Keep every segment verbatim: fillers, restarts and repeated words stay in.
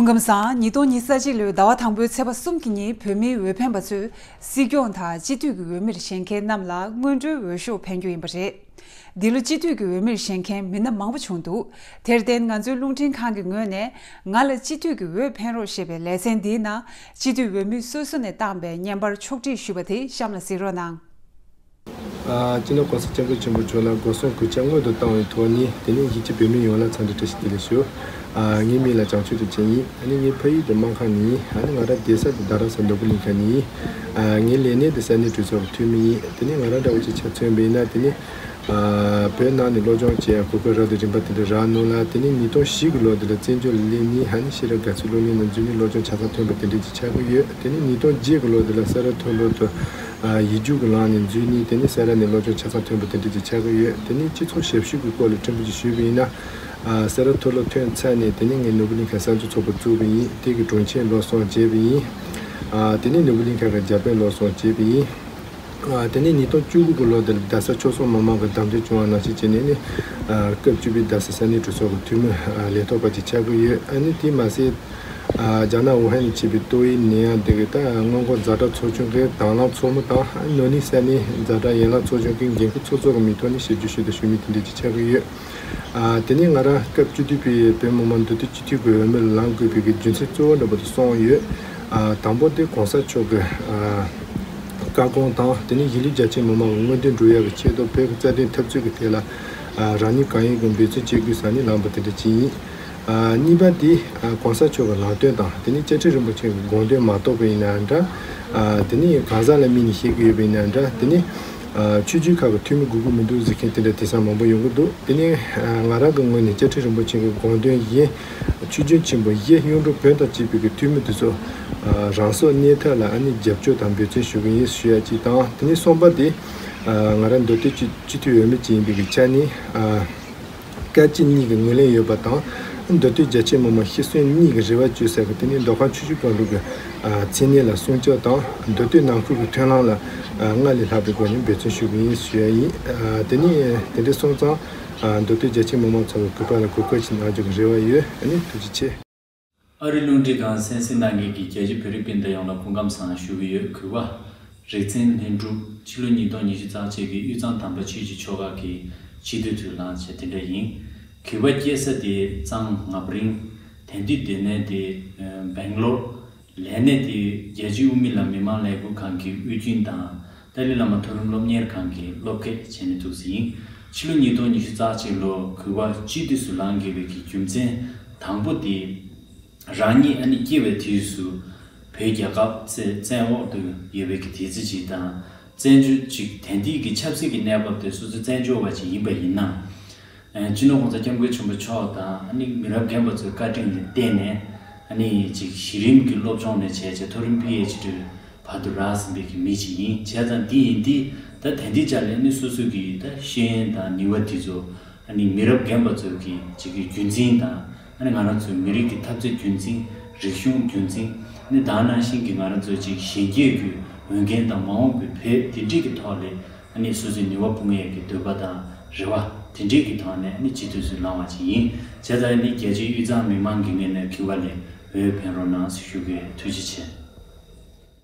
སྐུ་ཁམས་བཟང་། ཉིས་སྟོང་ཉི་ཤུ་རྩ་གཅིག་ལོའི་ཟླ་བ་དང་པོའི་ཚེས་པ་གསུམ་གྱི་ཉིན་བོད་མིའི་འོས་འཕེན་པ་ཚོས་སྲིད་སྐྱོང་དང་སྤྱི་འཐུས་ཀྱི་འོས་མིར་བཞེངས་མཁན་རྣམས་ལ་སྔོན་འགྲོའི་འོས་ཤོག་འཕེན་རྒྱུ་ཡིན་པ་རེད། འདི་ལོ་སྤྱི་འཐུས་ཀྱི་འོས་མིར་བཞེངས་མཁན་མི་སྣ་མང་པོ་བྱུང་འདུག་དེར་བརྟེན་ང་ཚོའི་རླུང་འཕྲིན་ཁང་གི་ངོས་ནས་ང་ལ་སྤྱི་འཐུས་ཀྱི་འོས་འཕེན་རོགས་ཞེས་པའི་ལེ་ཚན་འདིའི་ནང་སྤྱི་འཐུས་འོས་མི་སོ་སོ་ནས་བཏང་པའི་བརྙན་པར་ཕྱོགས་སྒྲིག་ཞུས་པ་དེ་གཤམ་ལ་གཟིགས་རོགས་གནང་། ཨ། སྤྱི་ནོར་༸གོང་ས་༸སྐྱབས་མགོན་ཆེན་པོ་མཆོག་ལ་སྒོ་གསུམ་གུས་ཕྱག་སྔོན་དུ་བཏང་བའི་ཐོག་ནས། དེ་ནས་གཞིས་བྱེས་བོད་མི་ཡོངས་ལ་འཚམས་འདྲི་བཀྲ་ཤིས་བདེ་ལེགས་ཞུ། ཨ། ངའི་མིང་ལ་བྱང་ཆུབ་བདེ་ཆེན་ཡིན། ཨ་ནི་ངའི་ཕ་ཡུལ་དེ་སྨར་ཁམས་ནས་ཡིན། ཨ་ནི་ང་རང་བསྡད་ས་དེ་རྡ་རམ་ས་ནོར་བུ་གླིང་ཁ་ནས་ཡིན། ཨ། ངའི་ལས་གནས་དེ་ས་གནས་གྲོས་ཚོགས་ཀྱི་འཐུས་མི་ཡིན། དེ་ནས་ང་རང་འདྲ་བོ་ཅིག་ཆ་མཚོན་པ་ཡིན་ན། དེ་ནས། ཨ། བོད་ནང་ནས་སློབ་སྦྱོང་བྱེད་ཡ་གོ་སྐབས་རབ་དང་རིམ་པ་དེ་འདྲ་རག་མྱོང་ལ། དེ་ནས་ཉིས་སྟོང་བཞི་གི་ལོ་དེ་ལ་བཙན་བྱོལ་ལ་སླེབས་ནས། ཨ་ནི་ཤེས་རབ་དགའ་ཚལ་སློབ་གླིང་ནང་འཛུལ་ནས་སློབ་སྦྱོང་ཆ་ཚང་ཐོན་པ་དེ་འདྲ་ཅིག་ཆགས་ཀྱི་ཡོད། དེ་ནས་ཉིས་སྟོང་བརྒྱད་གི་ལོ་དེ་ལ་ས་རཱ་མཐོ་སློབ་ཏུ། ཨ། ཡིག་རྒྱུགས་ཀྱི་ལམ་ནས་འཛུལ་ནས། དེ་ནས་ས་རཱ་ནས་སློབ་སྦྱོང་ཆ་ཚང་ཐོན་པ་དེ་འདྲ་ཅིག་ཆགས་ཀྱི་ཡོད། དེ་ནས་སྤྱི་ཚོགས་ཞབས་ཞུ་གི་སྐོར་ལ་ཕྲན་བུ་ཅིག་ཞུས་པ་ཡིན་ན། ཨ། ས་རཱ་མཐོ་སློབ་ཐོན་ཚར་ནས། དེ་ནས་ངས་ནོར་བུ་གླིང་ཁ་གསར་འཛུགས་ཚོགས་པ་བཙུགས་པ་ཡིན། དེ་གི་དྲུང་ཆེ་སློབ་གསོ་བྱས་པ་ཡིན། ཨ། དེ་ནས་ནོར་བུ་གླིང་ཁ་གི་རྒྱ་དཔོན་སློབ་གསོ་བྱས་པ་ཡིན། ཨ། དེ་ནས་ཉིས་སྟོང་བཅུ་དགུ་གི་ལོ་དེར་རྡ་ས་ཆོལ་གསུམ་མི་མང་གི་བདམས་ཐོན་བྱུང་བ་ནང་བཞིན་བྱས་ནས་ནི། ཨ། སྐབས་བཅུ་པའི་རྡ་ས་ས་གནས་གྲོས་ཚོགས་ཀྱི་འཐུས་མི། ཨ། ལས་ཐོག་པ་ཅིག་ཆགས་ཀྱི་ཡོད། ཨ་ནི་དེ་མ་ཟད། ཨ། རྒྱ་ནག་ཝུ་ཧན་ནས་མཆེད་པའི་ཏོག་དབྱིབས་ནད་ཡམས་དེ་གི་ད་སྔོན་འགོག་ཛ་དྲག་ཚོགས་ཆུང་གི་དང་བླངས་ཚོགས་མི་དང་། ཨ། ནོར་གླིང་ས་གནས་ཛ་དྲག་ཡན་ལག་ཚོགས་ཆུང་གི་འགན་འཁུར་ཚོགས་གཙོ་གི་མིང་ཐོག་ནས་ཞིབ་འཇུག་ཞུས་དང་ཞུ་མུས་དེ་འདྲ་ཅིག་ཆགས་ཀྱི་ཡོད། ཨ། དེ་ནས་ང་རང་སྐབས་བཅུ་བདུན་པའི་བོད་མི་མང་འདུས་སྡོད་སྤྱི་འཐུས་ཀྱི་འོས་མིར་ལངས་དགོས་པའི་གི་རྒྱུ་མཚན་གཙོ་བོ་འདྲ་པོ་དེ་གསུངས་ཡོད། ཨ། དང་པོ་དེ་གོང་ས་མཆོག་གི། ཨ། བཀའ་དགོངས་དང་། དེ་ནས་གཞིས་ལུས་རྒྱ་ཆེའི་མི་མང་གི་མངོན་འདོད་འགྲུབ་ཡག་གི་ཆེད་དུ་བོད་ཀྱི་རྩ་དོན་འཐབ་རྩོད་ཀྱི་ཐད་ལ། ཨ། རང་ཉིད་གང་ཡོད་ཀྱིས་འབད་བརྩོན་བྱེད་དགོས་བསམ་ནས་ལངས་པ་དེ་འདྲ་ཅིག་ཡིན། ཨ། གཉིས་པ་དེ། ཨ། གོང་ས་མཆོག་གི་ལམ་སྟོན་དང་། དེ་ནས་བཅའ་ཁྲིམས་རིན་པོ་ཆེ་གི་དགོངས་དོན་མ་རྟོགས་པ་ཡིན་ན་འདྲ། ཨ། དེ་ནས་གང་ཟག་ལ་དམིགས་ནས་བཤད་ཀྱི་ཡོད་པ་ཡིན་ན་འདྲ། དེ་ནས། ཨ། ཆོས་བརྒྱུད་ཁག་གི་འཐུས་མི་དགོས་ཀྱི་མི་འདུག་ཟེར་མཁན་དེ་འདྲ་དེང་སང་མང་པོ་ཡོང་གི་འདུག་དེ་ནས། ཨ། ང་རང་གི་ངོས་ནས་བཅའ་ཁྲིམས་རིན་པོ་ཆེ་གི་དགོངས་དོན་བཞིན། ཆོས་རྒྱུན་ཆེན་པོ་བཞི་གཡུང་དྲུང་བོན་དང་བཅས་པའི་གི་འཐུས་མི་དེ་ཚོ། ཨ། རང་སྲོག་གནས་ཐབས་ལ་ཨ་ནི་རྒྱབ་སྐྱོར་དང་འབད་བརྩོན་ཞུ་གི་ཡིན་ཞུ་ཡ་གཅིག་དང་། དེ་ནས་གསུམ་པ་དེ། ཨ། ང་རང་མདོ་སྟོད་སྤྱི་སྤྱི་འཐུས་འོས་མི་གཅིག་ཡིན་པའི་གི་ཆ་ནས། ཨ། སྐད་ཅིག་གཉིས་ཀྱི་ངོས་ལེན་ཡོད་པ་དང་། མདོ་སྟོད་རྒྱ་ཆེ་མི་མང་ཤི་གསོན་གཉིས་ཀྱི་རེ་བ་བཅོལ་ས་གི། དེ་ནས་མདོ་ཁམས་ཆུ་བཞི་སྒང་དྲུག་གི། ཨ། མཚན་གནས་ལ་སྲུང་སྐྱོབ་དང་། མདོ་སྟོད་ནང་ཁུལ་གྱི་མཐུན་ལམ་ལ། ཨ། སྔར་ལས་ལྷག་པའི་སྒོ་ནས་འབད་བརྩོན་ཞུ་གི་ཡིན་ཞུ་ཡ་ཡིན། ཨ། དེ་ནས་དེ་འདྲ་སོང་ཙང་། ཨ། མདོ་སྟོད་རྒྱ་ཆེ་མི་མང་ཚོ་གི་གུས་པ་ལ་གུས་བཀུར་ཞིག་གནང་རྒྱུ་གི་རེ་བ་ཡོད། ཨ་ནི་ཐུགས་རྗེ་ཆེ། ཨ་རིའི་རླུང་འཕྲིན་ཁང་གསན་གཟིགས་གནང་མཁན་གྱི་རྒྱ་ཆེའི་བོད་རིགས་སྤུན་ཟླ་ཡོངས་ལ་སྐུ་ཁམས་བཟང་ཞུ་གི་ཡོད། གུས་པ། རིག་འཛིན་ལྷུན་གྲུབ། ཕྱི་ལོ་ཉིས་སྟོང་ཉི་ཤུ་རྩ་གཅིག་གི་དབུས་གཙང་དམ་པ་ཆོས་ཀྱི་ཆོ་ག་གི་སྤྱི་འཐུས་སུ་ལངས་བྱས་དེ་འདྲ་ཡིན། གུས་པ་སྐྱེས་ས་དེ་གཙང་ང་པ་རིང་། དེང་དུས་སྡོད་གནས་དེ་སྦེང་ལོར། ལས་གནས་དེ་རྒྱལ་སྤྱིའི་དབུ་མའི་ལམ་མི་མང་ལས་འགུལ་ཁང་གི་དབུས་རྒྱུན་དང་། ཏཱ་ལའི་བླ་མ་མཐོ་རིམ་སློབ་གཉེར་ཁང་གི་སློབ་དགེ་བྱས་ནས་འདུག་སེ་ཡིན། ཕྱི་ལོ་ཉིས་སྟོང་ཉི་ཤུ་རྩ་གཅིག་ལོ་གུས་པ་སྤྱི་འཐུས་སུ་ལངས་དགོས་པའི་གི་རྒྱུ་མཚན་དང་པོ་དེ། རང་ཉིད་ཨ་ནི་སྐྱེས་པའི་དུས་སུ་བོད་རྒྱལ་ཁབ་བཙན་བཙན་འོག་ཏུ་ཡོད་པའི་གི་དུས་ཚོད་ཅིག་དང་། བཙན་བྱོལ་ཅིག་དེང་དུས་ཀྱི་ཆབ་སྲིད་ཀྱི་གནས་བབ་དེ་སོ་སོ་བཙན་བྱོལ་བ་ཅིག་ཡིན་པ་ཡིན་ན། ཨ། སྤྱི་ནོར་༸གོང་ས་༸སྐྱབས་མགོན་ཆེན་པོ་མཆོག་དང་། ཨ་ནི་མི་རབས་རྒན་པ་ཚོའི་བཀའ་དྲིན་ལ་བརྟེན་ནས། ཨ་ནི་ཅིག་གཞི་རིམ་གྱི་སློབ་སྦྱོང་ནས་བྱས་བྱས་མཐོ་རིམ་པི་ཨེཆ་ཌི་བར་དུ་རག་ཟིན་པའི་གི་མི་ཅིག་ཡིན། བྱས་ཙང་འདི་ཡིན་དུས་ད་དེང་དུས་ཆ་ལ་ནི་སོ་སོ་གི་ད་ཤེས་ཡོན་དང་ནུས་པ་དེ་ཚོ། ཨ་ནི་མི་རབས་རྒན་པ་ཚོའི་གི་ཅིག་གི་རྒྱུན་འཛིན་དང་། ཨ་ནི་ང་རང་ཚོའི་མི་རིགས་ཀྱི་འཐབ་རྩོད་རྒྱུན་འཛིན། རིག་གཞུང་རྒྱུན་འཛིན། ཨ་ནི་ད་ནང་བཞིན་གྱི་ང་རང་ཚོའི་ཅིག་གཞོན་སྐྱེས་ཀྱི་འོས་འགན་དང་མ་འོངས་པའི་བོད་དེ་འདྲས་ཀྱི་ཐོག་ལ། ཨ་ནི་སོ་སོའི་ནུས་པ་སྤུངས་ཡས་ཀྱི་འདོད་པ་དང་རེ་བ་དེ་འདྲས་ཀྱི་ཐོག་ནས། ཨ་ནི་སྤྱི་འཐུས་སུ་ལངས་པ་ཅིག་ཡིན། བྱས་ཙང་ཨ་ནི་རྒྱལ་སྤྱིའི་དབུས་གཙང་མི་མང་གི་ངོས་ནས་གུས་པ་ལ་འོས་འཕེན་རོགས་གནང་ཞུ་གི། ཐུགས་རྗེ་ཆེ།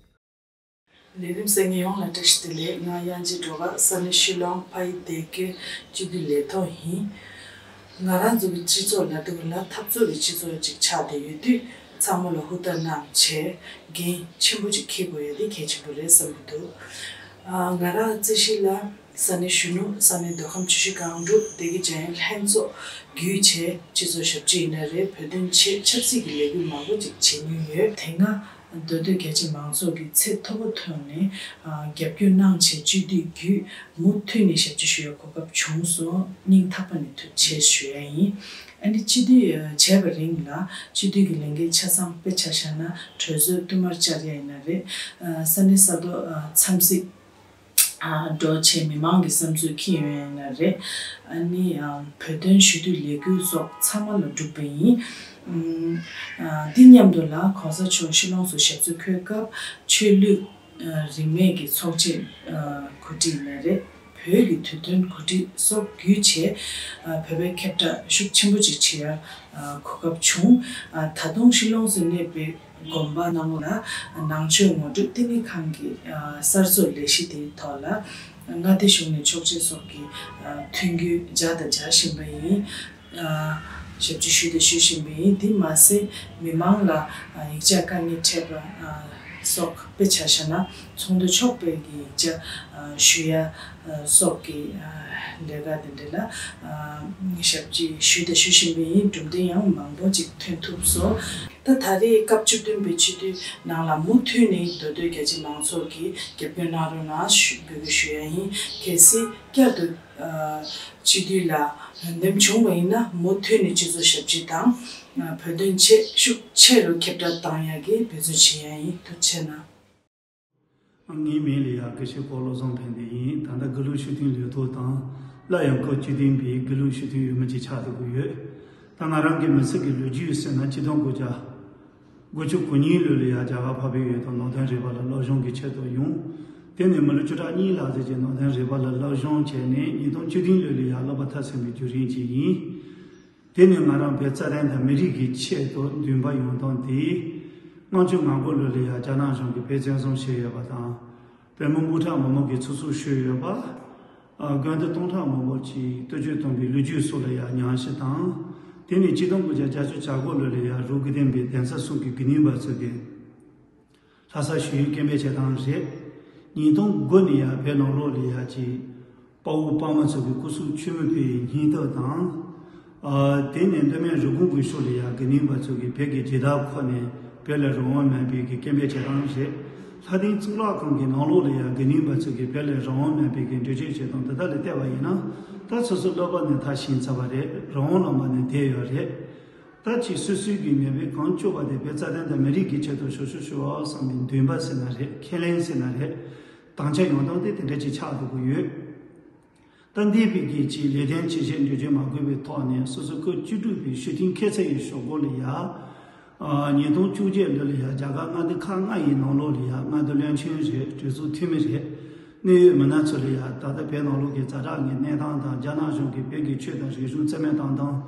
ལས་རིམ་གསན་མཁན་ཡོངས་ལ་བཀྲ་ཤིས་བདེ་ལེགས། ང་དབྱངས་ཅན་སྒྲོལ་དཀར། ས་གནས་ཤི་ལོང་ཕ་ཡི་སྡེ་དགེ་སྤྱི་འཐུས་ལས་ཐོག་ཡིན། ང་རང་ཚོ་གི་སྤྱི་ཚོགས་ལ་དུ་ལ་འཐབ་རྩོད་ཀྱི་སྤྱི་ཚོགས་ཅིག་ཆགས་བསྡད་ཡོད་དུས། ཚང་མ་ལ་ཧུར་ཐག་གནང་བྱས་འགན་ཆེན་པོ་ཅིག་འཁྱེར་དགོས་ཡ་དེ་གལ་ཆེན་པོ་རེད་བསམ་གྱི་འདུག་ཨ། ང་རང་རྩིས་གཞི་ལ་ས་གནས་གཞོན་ནུ། ས་གནས་མདོ་ཁམས་ཆུ་བཞི་སྒང་དྲུག་སྡེ་དགེ་འཇམ་དབྱངས་ལྷན་ཚོགས་བརྒྱུད་བྱས་སྤྱི་ཚོགས་ཞབས་ཕྱི་ཡིན་ན་རེད། བོད་དོན་ཆེད་ཆབ་སྲིད་ཀྱི་ལས་འགུལ་མང་པོ་ཅིག་བྱེད་མྱོང་ཡོད། དེ་སྔ་མདོ་སྟོད་རྒྱ་ཆེ་མང་ཚོགས་ཀྱི་ཚད་མཐོ་པོ་ཐོན་ནས། ཨ། རྒྱབ་སྐྱོར་གནང་བྱས་སྤྱི་འཐུས་བརྒྱུད་མུ་མཐུད་ནས་ཞབས་ཕྱི་ཞུ་བའི་གོ་སྐབས་བྱུང་སོང་། སྙིང་ཐག་པ་ནས་ཐུགས་རྗེ་ཆེ་ཞུ་ཡ་ཡིན། ཨ་ནི་སྤྱི་འཐུས་བྱས་པ་རིང་ལ་སྤྱི་འཐུས་ཀྱི་ལས་འགན་ཆ་ཚང་དཔེ་ཆ་བཞག་ན་གྲོས་ཚོགས་བསྟུད་མར་བཅར་ཡ་ཡིན་ན་རེད། ཨ། ས་གནས་ས་ཐོག་ཨ། འཚམས་གཟིགས་ཨ། འགྲོ་བྱས་མི་མང་གི་བསམ་ཚུལ་འཁྱེར་ཡོང་ཡ་ཡིན་ན་རེད། ཨ་ནི་ཨ། བོད་དོན་ཞུ་གཏུག་ལས་འགུལ་སོགས་ཚང་མ་ལ་འགྲུབ་པ་ཡིན། ཨ། འདི་མཉམ་དུ་ལ་གོང་ས་མཆོག་ཤི་ལོང་སུ་ཞབས་སོར་འཁོད་སྐབས་ཆོས་ལུགས་ཨ། རིས་མེད་ཀྱི་ཚོགས་ཆེན་ཨ། གོ་སྒྲིག་ཡིན་ན་རེད། བོད་ཀྱི་དུས་སྟོན་གོ་སྒྲིག་སོགས་བརྒྱུད་བྱས། ཨ། བོད་པའི་ཁྱབ་བསྒྲགས་ཤུགས་ཆེན་པོ་ཅིག་བྱེད་ཡ། ཨ། གོ་སྐབས་བྱུང་། ཨ། ད་དུང་ཤི་ལོང་སུ་གནས་པའི་དགོན་པ་ནང་ལ་ནང་ཆོས་ངོ་སྤྲོད་བསྟི་གནས་ཁང་གི། ཨ། གསར་བཟོ་ལས་གཞི་དེའི་ཐོག་ལ་མངའ་སྡེ་གཞུང་ནས་ཆོག་མཆན་སོགས་ཀྱི། ཨ། ཐོན་རྒྱུ་མཇལ་དང་མཇལ་བཞིན་པ་ཡིན། ཨ། ཞབས་ཕྱི་ཞུས་དང་ཞུ་བཞིན་པ་ཡིན། དེ་མ་ཟད་མི་མང་ལ། ཨ། ཡིག་ཆ་དཀའ་ངལ་འཕྲད་པ། ཨ། སོགས་དཔེ་ཆ་བཞག་ན་ཚོགས་འདུ་ཕྱོགས་ཕེབས་ཀྱི་ཡིག་ཆ། ཨ། ཞུ་ཡ། ཨ། སོགས་ཀྱི། ཨ། ལས་ཀ་དེ་འདྲ་ལ། ཨ། ཞབས་ཕྱི་ཞུས་དང་ཞུ་བཞིན་པ་ཡིན། གྲུབ་འབྲས་ཡང་མང་པོ་ཅིག་ཐོན་ཐུབ་སོང་། ད་ད་རེས་སྐབས་བཅུ་བདུན་པའི་སྤྱི་འཐུས་ནང་ལ་མུ་མཐུད་ནས་མདོ་སྟོད་རྒྱ་ཆེ་མང་ཚོགས་ཀྱིས་རྒྱབ་སྐྱོར་གནང་རོགས་གནང་ཞུ་འབོད་སྐུལ་ཞུ་ཡ་ཡིན། གལ་སྲིད་བསྐྱར་དུ། ཨ། སྤྱི་འཐུས་ལ་འོས་འདེམས་བྱུང་བ་ཡིན་ན་མུ་མཐུད་ནས་སྤྱི་ཚོགས་ཞབས་ཕྱི་དང་། ཨ། བོད་དོན་ཆེད་ཤུགས་ཆེ་རུ་ཁྱབ་བསྒྲགས་བཏང་ཡ་གི་འབད་བརྩོན་བྱེད་ཡ་ཡིན། ཐུགས་རྗེ་གནང་། ངའི་མིང་ལ་ཡ་དགེ་བཤེས་སྐོར་བློ་བཟང་ཕན་བདེ་ཡིན། ད་ལྟ་དགེ་ལུགས་སྤྱི་མཐུན་ལས་ཐོག་དང་། སླར་ཡང་སྐབས་བཅུ་བདུན་པའི་དགེ་ལུགས་སྤྱི་འཐུས་འོས་མི་ཅིག་ཆགས་ཐུབ་ཀྱི་ཡོད། ད་ང་རང་གི་མི་ཚེ་གི་ལོ་རྒྱུས་ཟེར་ན། ཆིག་སྟོང་དགུ་བརྒྱ་དགུ་བཅུ་གོ་གཉིས་ལོ་ལ་ཡ་རྒྱ་གར་འཕགས་པའི་ཡུལ་དུ་ནང་བསྟན་རིག་པ་ལ་སློབ་སྦྱོང་གི་ཆེད་དུ་ཡོང་། དེ་ནས་མི་ལོ་བཅུ་ཕྲག་གཉིས་ལྷག་ཙམ་གྱི་ནང་བསྟན་རིག་པ་ལ་སློབ་སྦྱོང་བྱས་ནས་ཉིས་སྟོང་བཅུ་བདུན་ལོ་ལ་ཡ་སློབ་པ་མཐར་སོན་པའི་བརྒྱུད་རིམ་ཅིག་ཡིན། དེ་ནས་ང་རང་བོད་རྩ་དོན་དང་མི་རིགས་ཀྱི་ཆེད་དུ་འདུན་པ་ཡོང་སྟངས་དེ། ལྔ་བཅུ་ང་དགུ་ལོ་ལ་ཡ་རྒྱ་ནག་གཞུང་གིས་བོད་བཙན་བཟུང་བྱས་ཡོད་པ་དང་། བོད་མི་སྤུངས་ཐང་མི་མང་གིས་ཚོགས་གཙོ་བྱས་ཡོད་པ། ཨ། དགོན་སྡེ་སྟོང་ཕྲག་མང་པོ་ཅིག་གཏོར་བཅོམ་བཏང་བའི་ལོ་རྒྱུས་སོགས་ལ་ཡ་ཉམས་ཞིབ་དང་། དེ་ནས་ཆིག་སྟོང་དགུ་བརྒྱ་བརྒྱད་ཅུ་གྱ་དགུ་ལོ་ལ་ཡ་རུ་དགེ་ལྡན་པའི་གདན་ས་གསུམ་གྱི་དགེ་འདུན་པ་ཚོ་གིས་ལྷ་ས་ཞུ་ཡིག་སྐད་འབོད་བྱེད་སྟངས་རེད། ཉིས་སྟོང་དགུ་ནས་ཡ་བོད་ནང་ལོགས་ལ་ཡ་ཅིག་དཔའ་བོ་དཔའ་མོ་ཚོ་གི་སྐུ་གཟུགས་མཆོད་མེ་ཕུལ་བའི་སྙིང་སྟོབས་དང་། ཨ། དེ་ནས་མདོ་སྨད་རི་ཀོན་གྱི་ཕྱོགས་ལ་ཡ་དགེ་འདུན་པ་ཚོ་གིས་བོད་ཀྱི་རྒྱལ་དར་འཁྱེར་ནས་བོད་ལ་རང་དབང་མེད་པའི་གི་སྐད་འབོད་བྱེད་སྟངས་རེད། ལྷ་ལྡན་གཙུག་ལག་ཁང་གི་ནང་ལོགས་ལ་ཡ་དགེ་འདུན་པ་ཚོ་གིས་བོད་ལ་རང་དབང་མེད་པའི་གི་འགྲེལ་བརྗོད་བྱེད་སྟངས་དེ་དག་ལ་བལྟས་པ་ཡིན་ན། ད་སོ་སོ་སློབ་པ་ནས་མཐར་ཕྱིན་ཚར་བ་རེད། རང་དབང་ལུང་པ་ནས་བསྡད་ཡོད་རེད། ད་ཅིག་སོ་སོའི་གི་མེས་པོའི་གངས་སྐྱོབ་པ་དེ་བོད་རྩ་དོན་དང་མི་རིགས་ཀྱི་ཆེད་དུ་ཞབས་ཞུ་ཞུ་བ་བསམ་པའི་འདུན་པ་ཟེར་ན་རེད། ཁས་ལེན་ཟེར་ན་རེད། དམ་བཅའ་ཡོང་སྟངས་དེ་དེ་འདྲ་ཅིག་ཆགས་འགྲོ་གི་ཡོད། ད་འདས་པའི་གི་ཅིག་ལས་དོན་ཇི་བཞིན་འགྲེལ་བརྗོད་མ་དགོས་པའི་ཐོག་ནས། སོ་སོ་སྐབས་བཅུ་དྲུག་པའི་ཞི་མཐུན་ཁྱད་ཚད་ཀྱི་ཞོགས་པ་ལ་ཡ། ཨ། ཉིས་སྟོང་བཅོ་བརྒྱད་ལོ་ལ་ཡ་རྒྱ་གར་མངའ་སྡེ་ཁག་ལྔ་ཡི་ནང་ལོགས་ལ་ཡ་མངའ་སྡེ་བློན་ཆེན་རེད། གྲོས་ཚོགས་འཐུས་མི་རེད། གནད་ཡོད་མི་སྣ་ཚོ་ལ་ཡ་ད་ལྟ་བོད་ནང་ལོགས་ཀྱི་ཛ་དྲག་གི་གནས་སྟངས་དང་། རྒྱ་ནག་གཞུང་གིས་བོད་ཀྱི་ཆོས་དང་རིག་གཞུང་རྩ་མེད་བཏང་སྟངས།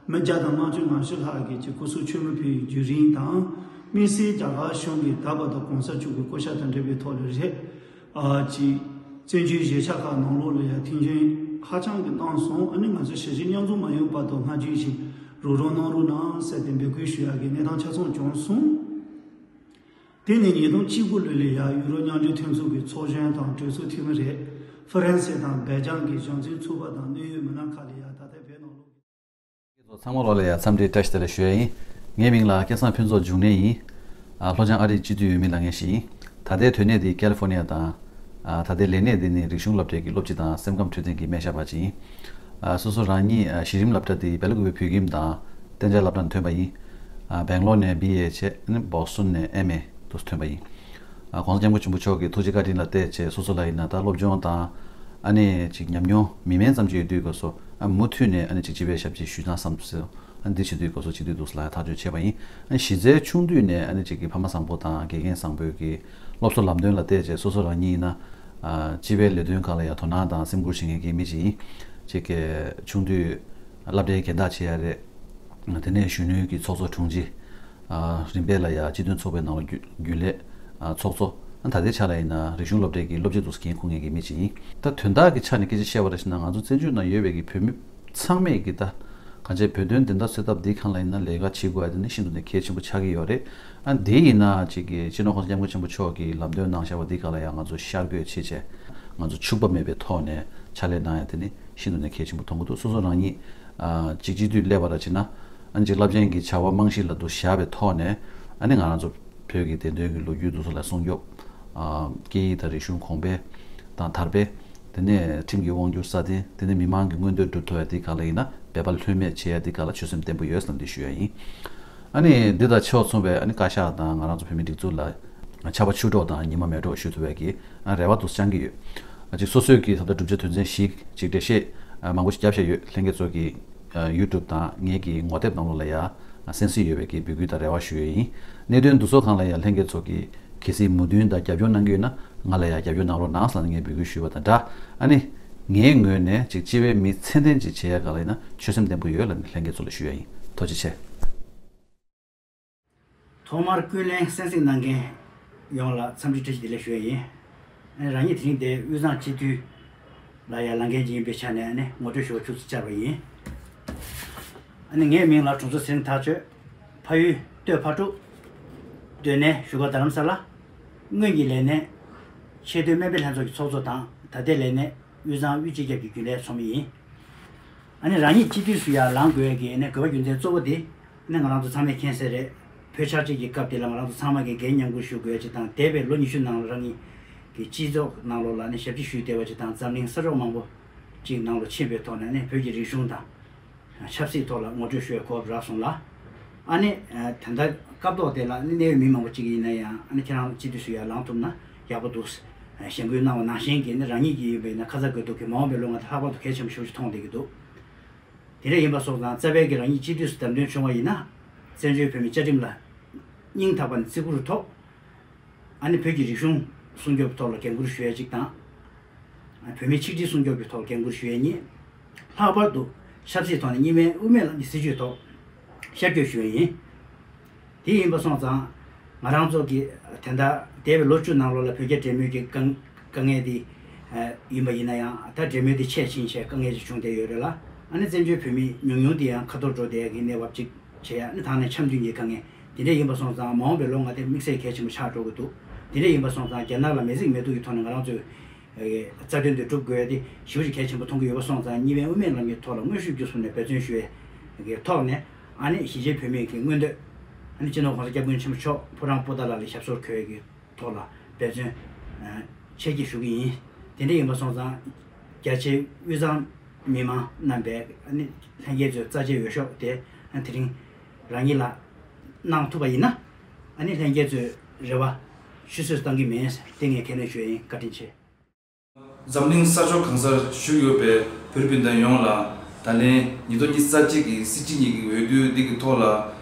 མི་བརྒྱ་དང་ལྔ་བཅུ་ང་བཞི་ལྷག་གིས་ཀྱི་སྐུ་གཟུགས་མཆོད་མེ་ཕུལ་བའི་བརྒྱུད་རིམ་དང་། དམིགས་བསལ་རྒྱ་གར་གཞུང་གིས་ད་བར་དུ་གོང་ས་མཆོག་གི་སྐུ་ཤ་དང་འབྲེལ་བའི་ཐོག་ལ་རེད། ཨ། ཅིག་བཙན་བྱོལ་གཞིས་ཆགས་ཁག་ནང་ལོགས་ལ་ཡ་མཐུན་རྐྱེན་ཧ་ཅང་གི་གནང་སོང་། ཨ་ནི་ང་ཚོ་ཞི་བདེ་མཉམ་འཛོམས་མ་ཡོང་བར་དུ་སྔ་རྗེས་ཤིག་རོགས་རམ་གནང་རོགས་གནང་ཟེར་ཏེ་འབོད་སྐུལ་ཞུ་ཡག་གི་གནས་སྟངས་ཆ་ཚང་བྱུང་སོང་། དེ་ནས་ཉིས་སྟོང་བཅུ་དགུ་ལོ་ལ་ཡ་ཡུ་རོབ་མཉམ་འབྲེལ་མཐུན་ཚོགས་ཀྱི་ཚོགས་གཞོན་དང་གྲོས་ཚོགས་འཐུས་མི་རེད། ཧྥ་རན་སི་དང་སྦེལ་ཇམ་གྱི་གཞུང་འཛིན་ཚོགས་པ་དང་གནད་ཡོད་མི་སྣ་ཁག་ལ་ཡ་ད་ལྟའི་བོད་ནང་ལོགས། ཚང་མ་ལོ་ལ་ཡ་འཚམས་འདྲི་བཀྲ་ཤིས་བདེ་ལེགས་ཞུ་ཡ་ཡིན། ངའི་མིང་ལ་སྐལ་བཟང་ཕུན་ཚོགས་འབྱུང་གནས་ཡིན། ཨ། ལྷོ་བྱང་ཨ་རིའི་སྤྱི་འཐུས་འོས་མི་ལ་ངན་ཞིག་ཡིན། ད་ལྟའི་སྡོད་གནས་འདི་ཀལ་ལི་ཧྥོར་ནི་ཡ་དང་། ཨ། ད་ལྟའི་ལས་གནས་འདི་ནི་རིག་གཞུང་སློབ་གྲྭའི་གི་སློབ་སྤྱི་དང་སེམས་ཁམས་འཕྲོད་བསྟེན་གྱི་སྨན་ཞབས་པ་ཅིག་ཡིན། ཨ། སོ་སོ་རང་ཉིད། ཨ། གཞི་རིམ་སློབ་གྲྭ་འདི་སྦེལ་ཀོབ་བོད་ཁྱིམ་དང་གཏན་འཇགས་སློབ་གྲྭ་ནས་ཐོན་པ་ཡིན། ཨ། སྦེང་ལོར་ནས་བི་ཨེ་བྱས། ཨ་ནི་བོ་སི་ཊོན་ནས་ཨེམ་ཨེ་དུ་ཐོན་པ་ཡིན། ཨ། ྋགོང་ས་ྋསྐྱབས་མགོན་ཆེན་པོ་མཆོག་གི་ཐུགས་རྗེ་བཀའ་དྲིན་ལ་བརྟེན་བྱས་སོ་སོ་ལ་ཡིན་ན་ད་སློབ་སྦྱོང་དང་། ཨ་ནི་ཅིག་ཉམས་མྱོང་མི་དམན་ཙམ་ཅིག་ཡོད་དུས་སྐབས་སུ། ཨ། མུ་མཐུད་ནས་ཨ་ནི་ཅིག་སྤྱི་པའི་ཞབས་ཕྱི་ཞུས་ན་བསམ་སོང་། ཨ། འདི་བྱེད་དུས་སྐབས་སུ་སྤྱི་འཐུས་འདུག་སེ་ལ་ཐག་གཅོད་བྱས་པ་ཡིན། ཨ། གཞི་རྩའི་ཆུང་དུས་ནས་ཨ་ནི་ཅིག་གི་ཕ་མ་བཟང་པོ་དང་དགེ་རྒན་བཟང་པོའི་གི་སློབ་གསོ་ལམ་སྟོན་ལ་བལྟས་བྱས་སོ་སོ་རང་ཉིད་ཡིན་ན། ཨ། སྤྱི་པའི་ལས་དོན་ཁག་ལ་ཡང་དོ་སྣང་དང་སེམས་ཁུར་བྱེད་མཁན་གྱི་མི་ཅིག་ཡིན། ཅིག་གི་ཆུང་དུས་སློབ་གྲྭའི་རྒན་བདག་བྱེད་ཡ་རེད། དེ་ནས་གཞོན་ནུའི་གི་ཚོགས་གཙོ་དྲུང་ཆེ། ཨ། རིམ་པས་ལ་ཡ་སྤྱི་མཐུན་ཚོགས་པའི་ནང་ལ་རྒྱུན་རྒྱུན་ལས། ཨ། ཚོགས་གཙོ། ཨ། ད་ལྟའི་ཆ་ལ་ཡིན་ན་རིག་གཞུང་སློབ་གྲྭའི་གི་སློབ་སྤྱི་འདུག་སེ་འགན་འཁུར་མཁན་གྱི་མི་ཅིག་ཡིན། ད་དོན་དག་གི་ཆ་ནས་སྐད་ཆ་བཤད་པ་རེད་ཟེར་ན། ང་ཚོ་བཙན་བྱོལ་ནང་ཡོད་པའི་གི་བོད་མི་ཚང་མས་གི་ད་གང་ཅི་བོད་དོན་བདེན་མཐའ་གསོལ་ཐབས་འདི་སྒང་ལ་ཡིན་ན་ལས་ཀ་བྱེད་དགོས་ཡ་དེ་ནི་ཤིན་ཏུ་ནས་གལ་ཆེན་པོ་ཆགས་ཀྱི་ཡོད་རེད། ཨ། དེ་ཡིན་ན་ཅིག་གི་སྤྱི་ནོར་༸གོང་ས་༸སྐྱབས་མགོན་ཆེན་པོ་མཆོག་གིས་ལམ་སྟོན་གནང་བཞག་པ་འདི་སྒང་ལ་ཡང་ང་ཚོ་ཤར་བསྐྱོད་བྱེད་བྱས། ང་ཚོ་འཕྱུགས་པ་མེད་པའི་ཐོག་ནས་ཕྱག་ལས་གནང་ཡ་དེ་ནི་ཤིན་ཏུ་ནས་གལ་ཆེན་པོ་མཐོང་གི་འདུག་སོ་སོ་རང་ཉིད། ཨ། གཅིག་སྤྱི་འཐུས་སླེབས་པ་ར་བྱས་ན། ཨ་ནི་ཅིག་རླབས་ཆེན་གྱི་བྱ་བ་རྨང་གཞི་ལ་འདུ་བཞག་པའི་ཐོག་ནས། ཨ་ནི་ང་རང་ཚོ་བོད་ཀྱི་བདེན་དོན་གྱི་ལོ་རྒྱུས་འདུག་སེ་ལ་སྲུང་སྐྱོབ། ཨ། སྐད་ཡིག་དང་རིག་གཞུང་གོང་འཕེལ་དང་དར་སྤེལ། དེ་ནས་ཁྲིམས་ཀྱི་དབང་སྒྱུར་སྲ་བརྟན། དེ་ནས་མི་མང་གི་མངོན་འདོད་སྒྲུབ་ཐུབ་ཡ་དེ་སྒང་ལ་ཡིན་ན་འབད་པ་ལྷོད་མེད་བྱེད་ཡ་དེ་སྒང་ལ་ཆོད་སེམས་བརྟན་པོ་ཡོད་ཟེར་ནས་འདི་ཞུ་ཡ་ཡིན། ཨ་ནི་འདི་དང་ཆ་མཚུངས་པའི་ཨ་ནི་བཀའ་ཤག་དང་ང་རང་ཚོ་བོད་མིའི་སྒྲིག་འཛུགས་ལ་ཆར་པ་ཆུ་དྲོག་དང་ཉི་མ་མེ་དྲོག་ཞུ་ཐུབ་པའི་གི་རེ་བ་དུ་བཅང་གི་ཡོད། ཨ། ཅིག་སོ་སོའི་གི་ད་ལྟ་བསྒྲུབ་བྱ་དོན་ཚན་བཞི་ཅིག་འགྲེལ་བཤད། ཨ། མང་པོ་ཞིག་བརྒྱབ་བཞག་ཡོད། ལྷན་རྒྱས་ཚོ་གི། ཨ། ཡུ་ཊུབ་དང་ངེད་ཀྱི་ངོ་དེབ་ནང་ལོགས་ལ་ཡ་གསན་གཟིགས་ཡོད་པའི་གི་འབོད་སྐུལ་དང་རེ་བ་ཞུ་ཡས་ཡིན། གནད་དོན་འདི་ཚོ་སྒང་ལ་ཡ་ལྷན་རྒྱས་ཚོ་གི་གལ་སྲིད་མོས་མཐུན་དང་རྒྱབ་སྐྱོར་གནང་གི་ཡོད་ན་ང་ལ་ཡ་རྒྱབ་སྐྱོར་གནང་རོགས་གནང་ཟེར་ནས་ངས་འབོད་སྐུལ་ཞུས་པ་དང་སྦྲགས། ཨ་ནི་ ངའི་ངོས་ནས་ཅིག་སྤྱི་པའི་མི་ཚད་ལྡན་ཅིག་བྱེད་ཡ་ག་ལ་ཡིན་ན་ཆོད་སེམས་ལྡན་པོ་ཡོད་ལབ་ནས་ལྷན་རྒྱས་ཚོ་ལ་ཞུ་ཡ་ཡིན། ཐུགས་རྗེ་ཆེ། ཐོག་མར་ཀུན་གླེང་གསན་གཟིགས་གནང་མཁན་ཡོངས་ལ་འཚམས་འདྲི་བཀྲ་ཤིས་བདེ་ལེགས་ཞུ་ཡ་ཡིན། ཨ་ནི་རང་ཉིད་དེ་རིང་འདིར་དབུས་གཙང་སྤྱི་འཐུས་ལ་ཡ་ལངས་མཁན་ཅིག་ཡིན་པའི་ཆ་ནས་ཨ་ནི་ངོ་སྤྲོད་ཞུ་བར་ཁྱུག་ཙམ་བཅར་བ་ཡིན། ཨ་ནི་ངའི་མིང་ལ་དྲུང་འཚོ་ཚེ་རིང་ཐག་ཆོད། ཕ་ཡུལ་སྟོད་ཕ་ཕྲུག། སྡོད་གནས་བཞུགས་སྒར་རྡ་རམ་ས་ལ། སྔོན་གྱི་ལས་གནས་ཆེས་མཐོའི་སྨན་པའི་ལྷན་ཚོགས་ཀྱི་ཚོགས་གཙོ་དང་ད་ལྟའི་ལས་གནས་དབུས་གཙང་དབུས་སྤྱི་ཁྱབ་ཀྱི་རྒྱུན་ལས་ཚོགས་མི་ཡིན། ཨ་ནི་རང་ཉིད་སྤྱི་འཐུས་སུ་ཡར་ལངས་དགོས་ཀྱི་ཨ་ནི་དགོས་པ་རྒྱུ་མཚན་གཙོ་བོ་དེ་ཨ་ནི་ང་རང་ཚོ་ཚང་མས་མཁྱེན་གསལ་རེད། བོད་ཆགས་ཅིག་གི་སྐབས་དེ་ལ་ང་རང་ཚོ་ཚང་མ་གིས་འགན་མཉམ་འཁུར་ཞུ་དགོས་ཡ་ཅིག་དང་འདས་པའི་ལོ་ཉི་ཤུ་ནང་ལ་རང་ཉིད་ཀྱི་སྤྱི་ཚོགས་ནང་ལོགས་ལ་ཨ་ནི་ཞབས་ཕྱི་ཞུས་བསྡད་པ་ཅིག་དང་འཛམ་གླིང་ས་ཕྱོགས་མང་པོ་ཅིག་ནང་ལ་ཕྱིན་པའི་ཐོག་ནས་ཨ་ནི་བོད་ཀྱི་རིག་གཞུང་དང་། ཆབ་སྲིད་ཐོག་ལ་ངོ་སྤྲོད་ཞུ་བའི་གོ་སྐབས་རག་སོང་ལ། ཨ་ནི་ད་ལྟ་སྐབས་ཐོག་དེ་ལ་ཨ་ནི་གནད་ཡོད་མི་མང་པོ་ཅིག་ཡིན་ན་ཡང་ཨ་ནི་ཁྱེད་རང་སྤྱི་འཐུས་སུ་ཡར་ལངས་ཐུབ་ན་ཡག་པོ་འདུག་ཞེན་སྐུལ་གནང་བ་ནང་བཞིན་གྱི་ཨ་ནི་རང་ཉིད་ཀྱི་ཡོད་པའི་ན་ཁ་ཚ་དགོས་གཏུགས་ཀྱི་མ་འོངས་པའི་ལོ་ལྔ་དེ་ལྷག་པར་དུ་གལ་ཆེན་པོ་ཞེ་པོ་ཅིག་མཐོང་བསྡད་ཀྱི་འདུག་དེ་འདྲ་ཡིན་པ་སོང་ཙང་རྩ་བའི་གི་རང་ཉིད་སྤྱི་འཐུས་སུ་བདམས་ཐོན་བྱུང་བ་ཡིན་ན་བཙན་བྱོལ་བོད་མིའི་བཅའ་ཁྲིམས་ལ་སྙིང་ཐག་པ་ནས་བརྩི་བཀུར་ཐོག་ཨ་ནི་བོད་ཀྱི་རིག་གཞུང་སྲུང་སྐྱོབ་ཐོག་ལ་འགན་འཁུར་ཞུ་ཡ་གཅིག་དང་། བོད་མིའི་ཆིག་སྒྲིལ་སྲུང་སྐྱོབ་ཀྱི་ཐོག་ལ་འགན་འཁུར་ཞུ་ཡ་གཉིས། ལྷག་པར་དུ་ཆབ་སྲིད་ཐོག་ནས་གཉིས་སྨན་དབུ་མའི་ལམ་གྱི་སྲིད་བྱུས་ཐོག་ཤར་བསྐྱོད་ཞུ་ཡ་ཡིན། དེ་ཡིན་པ་སོང་ཙང་ང་རང་ཚོ་གི་དེ་འདྲ་འདས་པའི་ལོ་བཅུ་ནང་ལོགས་ལ་བོད་རྒྱ་འབྲེལ་མོལ་གྱི་དཀའ་དཀའ་ངལ་དེ་ཡིན་པ་ཡིན་ན་ཡང་ད་འབྲེལ་མོལ་དེ་ཆད་ཕྱིན་བྱས་དཀའ་ངལ་ཅིག་བྱུང་བསྡད་ཡོད་རེད་ལ། ཨ་ནི་བཙན་བྱོལ་བོད་མི་ཉུང་ཉུང་དེ་ཡང་ཁ་ཐོར་འགྲོ་བསྡད་ཡ་གི་གནས་བབ་ཅིག་བྱས་ཡ་ནི་ཐང་ནས་འཆམ་མཐུན་གྱི་དཀའ་ངལ་དེ་འདྲ་ཡིན་པ་སོང་ཙང་མ་འོངས་པའི་ལོ་ལྔ་དེ་དམིགས་བསལ་གལ་ཆེན་པོ་ཆགས་འགྲོ་གི་འདུག་དེ་འདྲ་ཡིན་པ་སོང་ཙང་རྒྱ་ནག་ལ་མེ་འཛེགས་མེ་གཏུག་གི་ཐོག་ནས་ང་རང་ཚོས་རྩ་དོན་དེ་སྒྲུབ་དགོས་ཡ་དེ་ཞེ་པོ་ཅིག་གལ་ཆེན་པོ་མཐོང་གི་ཡོད་པ་སོང་ཙང་གཉིས་སྨན་དབུ་མའི་ལམ་གྱི་ཐོག་ལ་དངོས་ཤུགས་བརྒྱུད་གསུམ་ནས་འབད་བརྩོན་ཞུ་ཡ་གི་ཐོག་ནས་ཨ་ནི་གཞིས་བྱེས་བོད་མིའི་གི་མངོན་འདོད་ཨ་ནི་སྤྱི་ནོར་༸གོང་ས་༸སྐྱབས་མགོན་ཆེན་པོ་མཆོག་ཕོ་བྲང་པོ་ཏཱ་ལ་ལ་ཞབས་སོར་འཁོད་ཡ་གི་ཐོག་ལ་འབད་བརྩོན་ཆེ་བསྐྱེད་ཞུ་གི་ཡིན། དེ་འདྲ་ཡིན་པ་སོང་ཙང་རྒྱ་ཆེའི་དབུས་གཙང་མི་མང་རྣམ་པས་ཨ་ནི་ལྷན་རྒྱས་ཚོའི་རྩ་ཆེའི་འོས་ཤོག་དེ་ཨ་ནི་དེ་རིང་རང་ཉིད་ལ་གནང་ཐུབ་པ་ཡིན་ན་ཨ་ནི་ལྷན་རྒྱས་ཚོའི་རེ་བ་ཆུད་ཟོས་བཏང་གི་མེད། དེ་ངས་ཁས་ལེན་ཞུ་ཡ་ཡིན། བཀའ་དྲིན་ཆེ། འཛམ་གླིང་ས་ཕྱོགས་གང་སར་བཞུགས་ཡོད་པའི་བོད་རིགས་སྤུན་ཟླ་ཡོངས་ལ་ད་ལན་ཉིས་སྟོང་ཉི་ཤུ་རྩ་གཅིག་གི་སྲིད་སྤྱི་གཉིས་ཀྱི་འོས་བསྡུ་འདི་གི་ཐོག་ལ་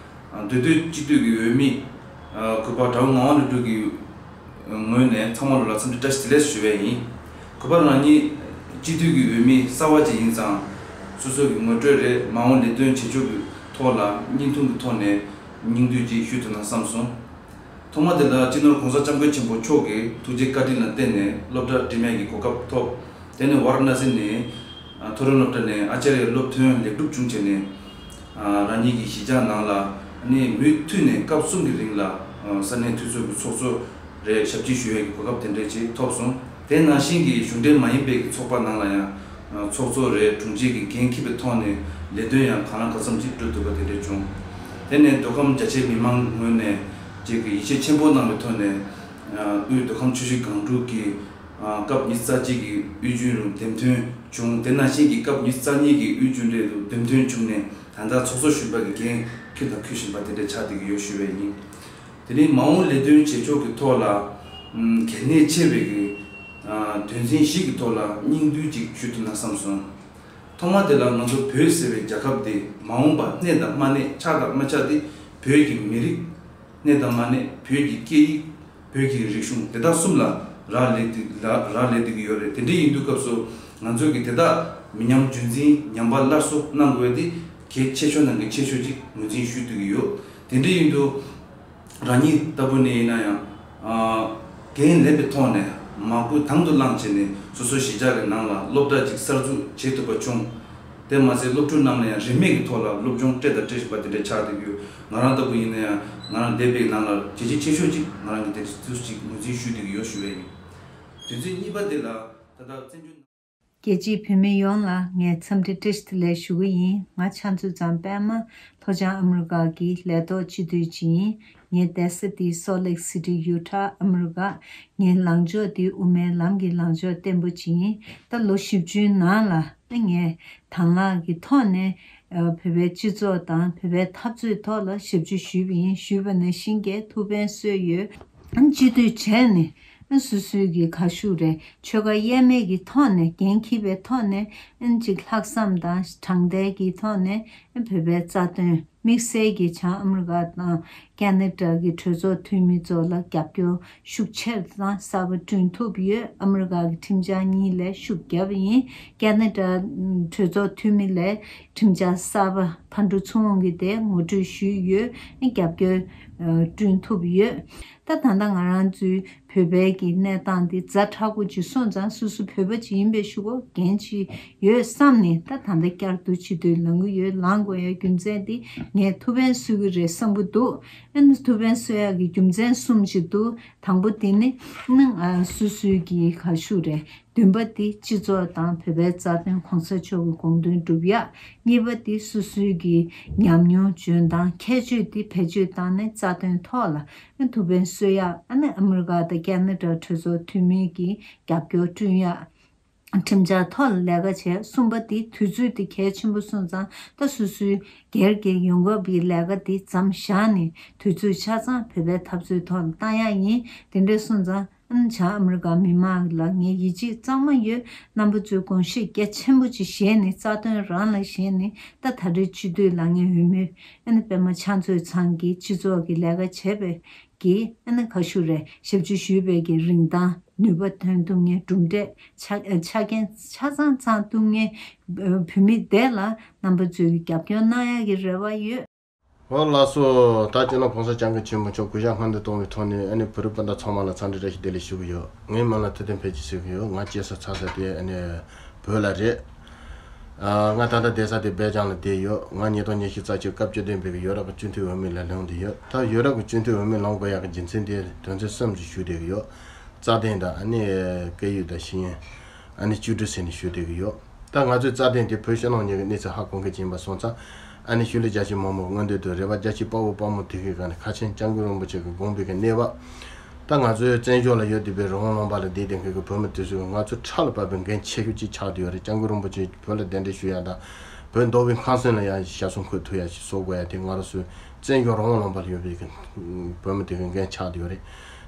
མདོ་སྟོད་སྤྱི་འཐུས་ཀྱི་འོས་མི་གུས་པ་དགྲ་བོ་ངག་དབང་ལྷུན་གྲུབ་ཀྱི་ངོས་ནས་ཚང་མ་ལོ་ལ་འཚམས་འདྲི་བཀྲ་ཤིས་བདེ་ལེགས་ཞུ་བ་ཡིན། གུས་པ་རང་ཉིད་སྤྱི་འཐུས་ཀྱི་འོས་མི་གསར་བ་ཅིག་ཡིན་ཙང་། སོ་སོ་གི་ངོ་སྤྲོད་རེད། མ་འོངས་ལས་དོན་བྱེད་ཕྱོགས་ཀྱི་ཐོག་ལ་བརྙན་ཐུང་གི་ཐོག་ནས་སྙིང་བསྡུས་ཅིག་ཞུ་ཐུབ་ན་བསམ་སོང་། ཐོག་མ་དེ་ལ་སྤྱི་ནོར་༸གོང་ས་༸སྐྱབས་མགོན་ཆེན་པོ་མཆོག་གི་ཐུགས་རྗེ་བཀའ་དྲིན་ལ་བརྟེན་ནས་སློབ་གྲྭ་འབྲིམ་ཡག་གི་གོ་སྐབས་ཐོབ། དེ་ནས་ཝཱ་ར་ཎ་སི་ནས་མཐོ་རིམ་སློབ་གྲྭ་ནས་ཨ་ཅཱརྱ་སློབ་ཐོན་ལེགས་གྲུབ་བྱུང་བྱས་ནས། རང་ཉིད་ཀྱི་གཞིས་ཆགས་ནང་ལ་ནི་མུ་མཐུད་ནས་སྐབས་གསུམ་གྱི་རིང་ལ་ས་གནས་འཐུས་ཚོགས་ཀྱི་ཚོགས་གཙོ་རེད་ཞབས་ཕྱི་ཞུ་ཡག་གི་གོ་སྐབས་དེ་འདྲ་ཅིག་ཐོབ་སོང་། དེ་ནང་བཞིན་གྱི་གཞུང་འབྲེལ་མ་ཡིན་པའི་གི་ཚོགས་པ་ནང་ལ་ཡང་ཚོགས་གཙོ་རེད་དྲུང་ཆེ་གི་འགན་འཁྱེར་བའི་ཐོག་ནས་ལས་དོན་ཡང་གང་ལ་གང་འཚམ་ཅིག་སྒྲུབ་ཐུབ་པ་དེ་འདྲ་བྱུང་། དེ་ནས་མདོ་ཁམས་རྒྱ་ཆེའི་མི་མང་ངོས་ནས་ཅིག་གི་ཡིད་ཆེས་ཆེན་པོ་གནང་བའི་ཐོག་ནས་དབུས་མདོ་ཁམས་ཆུ་བཞི་སྒང་དྲུག་གི་སྐབས་ཉི་ཤུ་རྩ་གཅིག་གི་དབུས་རྒྱུན་རུ་འདེམས་ཐོན་བྱུང་། དེ་ནང་བཞིན་གྱི་སྐབས་ཉི་ཤུ་རྩ་གཉིས་ཀྱི་དབུས་རྒྱུན་ལས་རུ་འདེམས་ཐོན་བྱུང་ནས་ད་ལྟ་ཚོགས་གཙོ་གཞོན་པ་གི་འགན་འཁྱེར་དང་འཁྱེར་བཞིན་པ་དེ་འདྲ་ཆགས་བསྡད་ཀྱི་ཡོད་ཞུ་བ་ཡིན། དེ་ནས་མ་འོངས་ལས་དོན་བྱེད་ཕྱོགས་ཀྱི་ཐོག་ལ་གལ་གནད་ཆེ་བའི་གི་དོན་ཚན་བཞི་གི་ཐོག་ལ་སྙིང་བསྡུས་ཅིག་ཞུ་ཐུབ་ན་བསམ་སོང་། ཐོག་མ་དེ་ལ་ང་ཚོ་བོད་ཟེར་བའི་རྒྱལ་ཁབ་དེ་མ་འོངས་པ་གནས་དང་མ་གནས་ཆགས་དང་མ་ཆགས་དེ་བོད་ཀྱི་མི་རིགས་གནས་དང་མ་གནས་བོད་ཀྱི་སྐད་ཡིག་བོད་ཀྱི་རིག་གཞུང་དེ་དག་གསུམ་ལ་རག་ལས་ཏེ་ལ་རག་ལས་བསྡད་ཀྱི་ཡོད་རེད། དེ་འདྲ་ཡིན་དུས་སྐབས་སུ་ང་ཚོས་ཀྱི་དེ་དག་མི་ཉམས་རྒྱུན་འཛིན་ཉམས་པ་སླར་གསོ་གནང་དགོས་ཏེ་གལ་ཆེ་ཤོས་ནང་གི་ཆེ་ཤོས་ཅིག་ངོས་འཛིན་ཞུ་བསྡད་ཀྱི་ཡོད། དེ་འདྲ་ཡིན་དུས་རང་ཉིད་ལྟ་བུ་ནས་ཡིན་ན་ཡང་འགན་ལེན་པའི་ཐོག་ནས་མ་བསྐུལ་དང་དུ་བླངས་བྱས་ནས་སོ་སོའི་གཞིས་ཆགས་ཀྱི་ནང་ལ་སློབ་གྲྭ་ཅིག་གསར་འཛུགས་བྱེད་ཐུབ་པ་བྱུང་། དེ་མ་ཟད་སློབ་ཕྲུག་རྣམས་ལ་ཡང་རིན་མེད་ཀྱི་ཐོག་ལ་སློབ་སྦྱོང་སྤྲད་དང་སྤྲད་བཞིན་པ་དེ་འདྲ་ཆགས་བསྡད་ཀྱི་ཡོད། ང་རང་ལྟ་བུ་ཡིན་ན་ཡང་ང་རང་འདས་པའི་ནང་ལ་བྱས་རྗེས་ཆེ་ཤོས་ཅིག་ང་རང་གི་དེ་འདྲ་ཅིག་ངོས་འཛིན་ཞུ་བསྡད་ཀྱི་ཡོད་ཞུ་བ་ཡིན། དོན་ཚན་གཉིས་པ་དེ་ལ་ད་ལྟ་བཙན་བྱོལ་རྒྱལ་སྤྱིའི་བོད་མི་ཡོངས་ལ་ངས་འཚམས་འདྲི་བཀྲ་ཤིས་བདེ་ལེགས་ཞུ་གི་ཡིན། ང་ཕྱག་མཛོད་ཚང་པད་མ་ལྷོ་བྱང་ཨ་མི་རི་ཀ་གི་ལས་ཐོག་སྤྱི་འཐུས་ཅིག་ཡིན། ངའི་བསྡད་ས་དེ་སོལ་ལེག་སི་ཊི་ཡུ་ཊ་ཨ་མི་རི་ཀ། ངའི་ལངས་ཕྱོགས་དེ་དབུ་མའི་ལམ་གྱི་ལངས་ཕྱོགས་བརྟན་པོ་ཅིག་ཡིན། ད་ལོ་བཞི་བཅུའི་ནང་ལ་ངས་དང་བླངས་ཀྱི་ཐོག་ནས་བོད་པའི་སྤྱི་ཚོགས་དང་བོད་པའི་འཐབ་རྩོད་ཐོག་ལ་ཞབས་ཕྱི་ཞུས་པ་ཡིན། ཞུས་པ་ནང་བཞིན་གྱི་ཐུགས་ཕན་གསོས་ཡོད། སྤྱི་འཐུས་བྱས་ནས་སོ་སོའི་གི་ག་ཤུགས་རེད་ཆོལ་ཁ་དབྱེ་མེད་ཀྱི་ཐོག་ནས་འགན་འཁྱེར་བའི་ཐོག་ནས་ཅིག་ལྷག་བསམ་དང་དྲང་བདེན་གྱི་ཐོག་ནས་བོད་པའི་རྩ་དོན་ དམིགས་བསལ་གྱིས་བྱང་ཨ་མི་རི་ཀ་དང་ཁེ་ན་ཌ་གི་གྲོས་ཚོགས་འཐུས་མི་ཚོ་ལ་རྒྱབ་སྐྱོར་ཤུགས་ཆེར་དང་གསར་པ་བསྐྲུན་ཐུབ་ཡོད། ཨ་མི་རི་ཀ་གི་ཁྲིམས་འཆར་གཉིས་ལ་ཤུགས་བརྒྱབ་ཡིན། ཁེ་ན་ཌ་གྲོས་ཚོགས་འཐུས་མི་ལ་ཁྲིམས་འཆར་གསར་པ་ཕར་འགྲོ་ཚུར་འོང་གི་དེ་ངོ་སྤྲོད་ཞུས་ཡོད། རྒྱབ་སྐྱོར་བསྐྲུན་ཐུབ་ཡོད། ད་ད་ལྟ་ང་རང་ཚོའི་བོད་པའི་གི་གནས་སྟངས་འདི་ཛ་དྲག་པོ་ཅིག་སོང་ཙང་སོ་སོ་བོད་པ་ཅིག་ཡིན་པའི་ཤུགས་འགན་ཅིག་ཡོད་བསམ་ནས། ད་ད་ལྟ་བསྐྱར་དུ་སྤྱི་འཐུས་ལངས་ཀྱི་ཡོད། ལངས་དགོས་ཡ་རྒྱུ་མཚན་འདི་ངས་ཐུགས་ཕན་གསོས་ཀྱི་རེད་བསམ་གྱི་འདུག་ཨ་ནི་ཐུགས་ཕན་གསོས་ཡ་གི་རྒྱུ་མཚན་གསུམ་ཅིག་འདུག་དང་པོ་དེ་ནི་ནི་ང་སོ་སོའི་གི་ག་ཞུ་རེད། བདུན་པ་དེ་སྤྱི་ཚོགས་དང་བོད་པའི་རྩ་དོན་གོང་ས་མཆོག་གི་དགོངས་དོན་སྒྲུབ་ཡ། གཉིས་པ་དེ་སོ་སོའི་གི་ཉམས་མྱོང་འཇོན་ཐང་ཁྱད་ཆོས་དེ་བེད་སྤྱོད་བཏང་ནས་རྩ་དོན་ཐོག་ལ་ཐུགས་ཕན་གསོས་ཡ། ཨ་ནི་ཨ་མི་རི་ཀ་དང་ཁེ་ན་ཌ་གྲོས་ཚོགས་འཐུས་མི་གི་རྒྱབ་སྐྱོར་བསྐྲུན་ཡ། ཁྲིམས་འཆར་ཐོག་ལ་ལས་ཀ་བྱས། གསུམ་པ་དེ་དུས་ཚོད་དེ་གལ་ཆེན་པོ་སོང་ཙང་ད་སོ་སོའི་སྒེར་གྱི་ཡོང་འབབ་ཀྱི་ལས་ཀ་དེ་མཚམས་བཞག་ནས་དུས་ཚོད་ཆ་ཚང་བོད་པའི་འཐབ་རྩོད་ཐོག་ལ་བཏང་ཡ་ཡིན། དེ་འདྲ་སོང་ཙང་། ཨ་ནི་བྱང་ཨ་མི་རི་ཀ་མི་མང་ལ་ངའི་ཡིད་ཆེས་གཙང་མ་ཡོད། རྣམ་པ་ཚོས་དགོངས་བཞེས་རྒྱ་ཆེན་པོ་ཅིག་བཞེས་ནས་རྩ་དོན་རང་ལ་བཞེས་ནས། ད་ད་རེས་སྤྱི་འཐུས་ལངས་མཁན་འོས་མི་ཨ་ནི་པད་མ་ཕྱག་མཛོད་ཚང་གིས་སྤྱི་ཚོགས་ཀྱི་ལས་ཀ་བྱས་པའི་གི་ཨ་ནི་ག་ཞུ་རེད། ཞབས་ཕྱི་ཞུས་པའི་གི་རིན་ཐང་ནུས་པ་ཐོན་ཐུབ་མཁན། གྲུབ་འབྲས་ཆ་ཆ་རྐྱེན་ཆ་ཚང་ཚང་ཐུབ་མཁན་བོད་མི་དེ་ལ་རྣམ་པ་ཚོས་ཀྱི་རྒྱབ་སྐྱོར་གནང་ཡ་གི་རེ་བ་ཡོད། ཨོ་ལགས་སོ། ད་སྤྱི་ནོར་༸གོང་ས་༸སྐྱབས་མགོན་ཆེན་པོ་མཆོག་གུས་ཞབས་སྔ་འདོན་གཏོང་བའི་ཐོག་ནས། ཨ་ནི་བོད་རིགས་སྤུན་ཟླ་ཚང་མ་ལ་འཚམས་འདྲི་བཀྲ་ཤིས་བདེ་ལེགས་ཞུ་གི་ཡོད། ངའི་མིང་ལ་ཐུབ་བསྟན་འཕེལ་རྒྱས་ཟེར་གི་ཡོད། ང་སྐྱེས་ས་འཚར་ས་དེ་ཨ་ནི་བོད་ལ་རེད། ཨ་ང་ད་ལྟ་བསྡད་ས་དེ་སྦེལ་ཇམ་ལ་བསྡད་ཡོད། ང་ཉིས་སྟོང་ཉི་ཤུ་རྩ་གཅིག་སྐབས་བཅུ་བདུན་པའི་གི་ཡོ་རོབ་ཀྱི་སྤྱི་འཐུས་འོས་མི་ལ་ལངས་བསྡད་ཡོད། ད་ཡོ་རོབ་ཀྱི་སྤྱི་འཐུས་འོས་མི་ལངས་དགོས་ཡག་གི་རྒྱུ་མཚན་དེ་དོན་ཚན་གསུམ་ཞིག་ཞུ་བསྡད་ཀྱི་ཡོད། རྩ་དོན་དང་། ཨ་ནི་སྐད་ཡིག་དང་ཤེས་ཡོན། ཨ་ནི་བཅོས་སྒྲིག་ཟེར་ནས་ཞུ་བསྡད་ཀྱི་ཡོད། ད་ང་ཚོའི་རྩ་དོན་དེ་བོད་ཕྱི་ནང་གཉིས་ཀྱི་གནས་ཚུལ་ཧ་གོ་མཁན་ཅིག་ཡིན་པ་སོང་ཙང་། ཨ་ནི་ཤུལ་ལས་རྒྱ་ཆེ་མང་པོ་མངོན་འདོད་དུ་རེ་བ། རྒྱ་ཆེ་དཔའ་བོ་དཔའ་མོ་དེ་གའི་སྒང་ནས་ཁ་ཆེན་སྐྱབས་མགོན་རིན་པོ་ཆེ་གི་དགོངས་པའི་གི་གནས་བབ། ད་ང་ཚོའི་བཙན་བྱོལ་ལ་ཡོད་བསྡད་པའི་རི་བོང་ལུང་པ་ལ་བསྡད་བསྡད་མཁན་གྱི་བོད་མི་དེ་ཚོས་ང་ཚོ་ཕྲག་ལ་བབས་པའི་འགན་ཆེ་ཤོས་ཅིག་ཆགས་བསྡད་ཡོད་རེད། སྐྱབས་མགོན་རིན་པོ་ཆེ་བོད་ལ་གདན་འདྲེན་ཞུ་ཡ་དང་། བོད་མདོ་དབུས་ཁམས་གསུམ་ལ་ཡང་ཞབས་སོར་འཁོད་ཐུབ་ཡ་ཞིག་བཟོ་དགོས་ཡ་དེ་ང་རང་ཚོའི་བཙན་བྱོལ་རི་བོང་ལུང་པ་ལ་ཡོད་པའི་གི་བོད་མི་དེ་གི་འགན་ཆགས་བསྡད་ཡོད་རེད།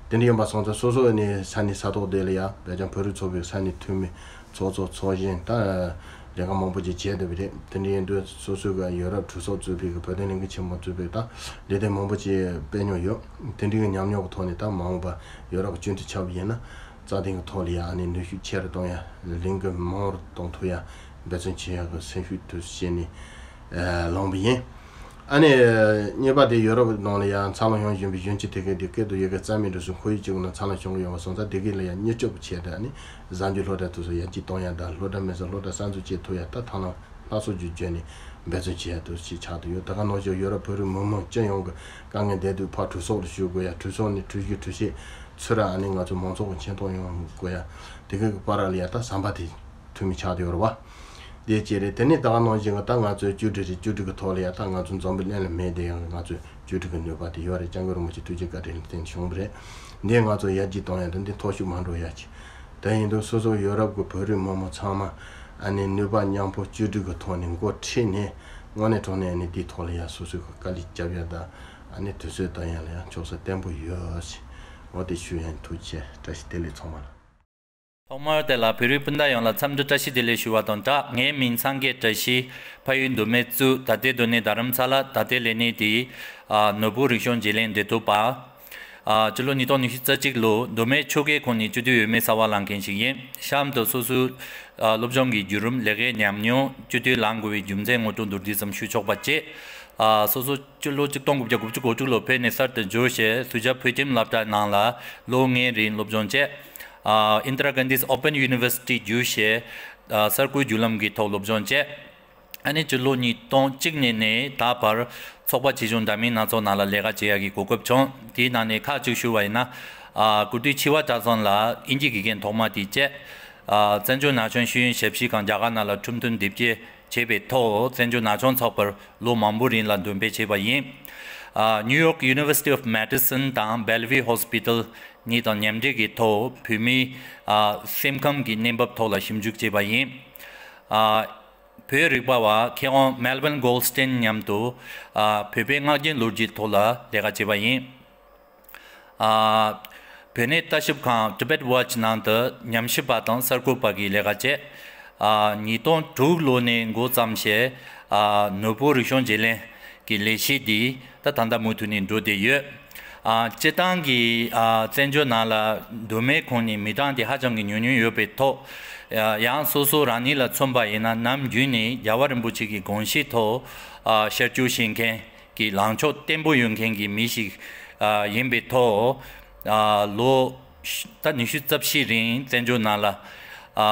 དེ་འདྲ་ཡིན་པ་སོང་ཙང་སོ་སོ་ནས་ས་གནས་ས་ཐོག་དེ་ལ་ཡ་བོད་རྒྱ་བོད་རིགས་ཚོགས་པའི་ས་གནས་འཐུས་མི་ཚོགས་གཙོ་ཚོགས་གཞོན་དང་ལས་ཀ་མང་པོ་ཅིག་བྱས་བསྡད་པ་རེད། དེ་འདྲ་ཡིན་དུས་སོ་སོའི་གི་ཡོ་རོབ་གྲོས་ཚོགས་གཙོས་པའི་གི་བོད་དོན་ལས་འགུལ་ཆེན་མོ་གཙོས་པའི་ད་ལས་དོན་མང་པོ་ཅིག་སྤེལ་མྱོང་ཡོད། དེ་འདྲའི་གི་ཉམས་མྱོང་གི་ཐོག་ནས་ད་མ་འོངས་པ་ཡོ་རོབ་གི་སྤྱི་འཐུས་ཆགས་པ་ཡིན་ན་རྩ་དོན་གི་ཐོག་ལ་ཡ་ཨ་ནི་ནུས་ཤུགས་ཆེ་རུ་གཏོང་ཡ། ལས་འགུལ་མང་རུ་གཏོང་ཐུབ་ཡ་འབད་བརྩོན་བྱེད་ཡ་གི་སེམས་ཤུགས་དེ་བྱས་ནས་ལངས་པ་ཡིན། ཨ་ནི་གཉིས་པ་དེ་ཡོ་རོབ་ནང་ལ་ཡང་འཚར་ལོངས་བྱུང་བཞིན་པའི་གཞོན་སྐྱེས་དེ་གས་དེ་སྐད་དུ་ཡི་གེ་རྩ་མེད་འགྲོ་སོང་། ཁོར་ཡུག་གཅིག་ནང་འཚར་ལོངས་བྱུང་གི་ཡོད་པ་སོང་ཙང་། དེ་གས་ལ་ཡང་མྱུར་སྐྱོབ་བྱས་ཏེ་ཨ་ནི་གཟའ་མཇུག་སློབ་གྲྭ་དེ་ཚོ་ཡར་རྒྱས་གཏོང་ཡ་དང་། སློབ་གྲྭ་མེད་ས་སློབ་གྲྭ་གསར་འཛུགས་བྱེད་ཐུབ་ཡ། ད་ཐབས་ལམ་སྣ་ཚོགས་ཅིག་བརྒྱུད་ནས་འབད་བརྩོན་བྱེད་ཡ་དེ་ཞིག་ཆགས་བསྡད་ཡོད། ད་ག་ནང་བཞིན་ཡོ་རོབ་བོད་རིགས་མི་མང་སྤྱི་ཡོངས་ཀྱི་དཀའ་ངལ་བསྡད་དུས་ཕར་གྲོས་ཚོགས་ལ་ཞུ་དགོས་ཡ། གྲོས་ཚོགས་ནས་གྲོས་གཞི་གྲོས་ཆོད་ཚུར་ཨ་ནི་ང་ཚོ་མང་ཚོགས་ཀྱི་མཁྱེན་རྟོགས་ཡོང་དགོས་ཡ། དེ་གས་ཀྱི་བར་ལ་ཡ་ད་ཟམ་པ་དེ་ཐུ་མི་ཆགས་བསྡད་ཡོད་རེད་བ། དེ་གཅིག་རེད། དེ་ནས་ད་ག་ནང་བཞིན་གྱི་ད་ང་ཚོའི་བཅོས་སྒྲིག་རེད། བཅོས་སྒྲིག་གི་ཐོག་ལ་ཡ་ད་ང་ཚོ་འཛམ་བུ་གླིང་ལ་མེད་དེ་ཡང་ང་ཚོའི་བཅོས་སྒྲིག་གི་ནུས་པ་དེ་ཡོད་རེད། སྐྱབས་མགོན་རིན་པོ་ཆེ་ཐུགས་རྗེ་བཀའ་དྲིན་ལ་བརྟེན་བྱུང་བ་རེད། འདི་ང་ཚོ་ཡར་རྒྱས་གཏོང་ཡ་དེ་འདི་འཐོར་ཞིག་མ་འགྲོ་ཡ་ཅིག་དེ་ཡིན་དུས་སོ་སོ་ཡོ་རོབ་ཀྱི་བོད་རིགས་མི་མང་ཚང་མ་ཨ་ནི་ནུས་པ་མཉམ་སྤུངས་བཅོས་སྒྲིག་གི་ཐོག་ནས་འགོ་ཁྲིད་ནས་དངོས་གནས་དྲང་གནས་ཨ་ནི་འདིའི་ཐོག་ལ་ཡ་སོ་སོའི་གི་དཀའ་ལས་རྒྱབ་ཡ་དང་། ཨ་ནི་དུས་ཚོད་བཏང་ཡ་ལ་ཡ་ཕྱོགས་ས་བརྟན་པོ་ཡོད་ཅིག་འོ་དེ་ཞུ་ཡ་ཡིན། ཐུགས་རྗེ་ཆེ། བཀྲ་ཤིས་བདེ་ལེགས་ཚང་མ་ལ། ཐོག་མར་དེ་ལ་བོད་རིགས་སྤུན་ཟླ་ཡོངས་ལ་འཚམས་འདྲི་བཀྲ་ཤིས་བདེ་ལེགས་ཞུ་བ་དང་སྦྲགས། ངའི་མིང་སངས་རྒྱས་བཀྲ་ཤིས། ཕ་ཡུལ་མདོ་སྨད་ཙུའུ། ད་ལྟའི་སྡོད་གནས་རྡ་རམ་ས་ལ། ད་ལྟའི་ལས་གནས་དེ་ཨ་ནོར་བུ་རིག་གཞུང་བརྗེ་ལེན་འབྲེལ་གཏུག་པ། ཨ་སྤྱི་ལོ་ཉིས་སྟོང་ཉི་ཤུ་རྩ་གཅིག་ལོ་མདོ་སྨད་ཆོལ་ཁའི་ཁོངས་ནས་སྤྱི་འཐུས་འོས་མི་གསར་པ་ལངས་མཁན་ཞིག་ཡིན། གཤམ་དུ་སོ་སོའི་ཨ་སློབ་སྦྱོང་གི་བརྒྱུད་རིམ། ལས་ཀའི་ཉམས་མྱོང་། སྤྱི་འཐུས་ལངས་དགོས་པའི་རྒྱུ་མཚན་ངོ་སྤྲོད་མདོར་བསྡུས་ཙམ་ཞུ་ཆོག་པ་བྱས། ཨ་སོ་སོ་སྤྱི་ལོ་ཆིག་སྟོང་དགུ་བརྒྱ་དགུ་བཅུ་གོ་དྲུག་ལོ་བོད་ནས་གསར་དུ་འབྱོར་བྱས། སུ་ཇཱ་བོད་ཁྱིམ་སློབ་གྲྭ་ནང་ལ་ལོ་ལྔའི་རིང་སློབ་སྦྱོང་བྱས། ཨ་Indira Gandhi's Open University བརྒྱུད་བྱས། ཨ་གསར་འགོད་བརྒྱུད་ལམ་གྱི་ཐོག་སློབ་སྦྱོང་བྱས། ཨ་ནི་སྤྱི་ལོ་ཉིས་སྟོང་གཅིག་ནས་ནས་ད་བར་ཚོགས་པ་ཆེ་ཆུང་འདྲ་མིན་སྣ་ཚོགས་ནང་ལ་ལས་ཀ་བྱེད་ཡག་གི་གོ་སྐབས་བྱུང་། དེའི་ནང་ནས་ཁག་ཅིག་ཞུ་བ་ཡིན་ན། ཨ་སྐུ་དུས་འཆི་བ་གྲྭ་ཚང་ལ་དབྱིན་ཇི་དགེ་རྒན་ཐོག་མ་དེ་བྱས། ཨ་བཙན་བྱོལ་ན་ཆུང་ཤེས་ཡོན་ཞབས་ཕྱི་ཁང་རྒྱ་གར་ནང་ལ་ཁྲིམས་མཐུན་དེབ་སྐྱེལ་བྱས་པའི་ཐོག་བཙན་བྱོལ་ན་ཆུང་ཚོགས་པར་ལོ་མང་པོའི་རིང་ལ་འདོན་སྤེལ་བྱས་པ་ཡིན། ཨ་New York University of Medicine དང་Bellevue Hospital གཉིས་དང་མཉམ་འབྲེལ་གྱི་ཐོག་བོད་མིའི་ཨ་སེམས་ཁམས་ཀྱི་གནས་བབ་ཐོག་ལ་ཞིབ་འཇུག་བྱས་པ་ཡིན། ཨ་བོད་རིག་པ་བ་མཁས་དབང་Melvin Goldstein མཉམ་དུ་ཨ་བོད་པའི་སྔགས་རྒྱུན་ལོ་རྒྱུས་ཐོག་ལ་ལས་ཀ་བྱས་པ་ཡིན། ཨ་བོད་གནས་ལྟ་ཞིབ་ཁང་Tibet Watch ནང་དུ་ཉམས་ཞིབ་པ་དང་གསར་འགོད་པ་གི་ལས་ཀ་བྱས། ཨ་ཉིས་སྟོང་དྲུག་ལོ་ནས་འགོ་བརྩམས་བྱས། ཨ་ནོར་བུ་རིག་གཞུང་བརྗེ་ལེན་ གི་ལས་གཞི་འདི་ད་ད་ལྟ་མུ་མཐུད་ནས་འགྲོ་བསྡད་ཡོད། ཨ་སྤྱིར་བཏང་གི་ཨ་བཙན་བྱོལ་ནང་ལ་མདོ་སྨད་ཁོངས་ནས་མི་གྲངས་དེ་ཧ་ཅང་གི་ཉུང་ཉུང་ཡོད་པའི་ཐོག་ཨ་ཡང་སོ་སོ་རང་ཉིད་ལ་མཚོན་པ་ཡིན་ན་ནམ་རྒྱུན་ནས་རྒྱལ་བ་རིན་པོ་ཆེ་གི་དགོངས་གཞི་ཐོག་ཨ་ཤར་བསྐྱོད་བྱེད་མཁན་གྱི་ལངས་ཕྱོགས་བརྟན་པོ་ཡོད་མཁན་གྱི་མི་ཞིག་ཨ་ཡིན་པའི་ཐོག་ཨ་ལོ་ད་ཉི་ཤུ་རྩ་བཞི་རིང་བཙན་བྱོལ་ནང་ལ་ཨ་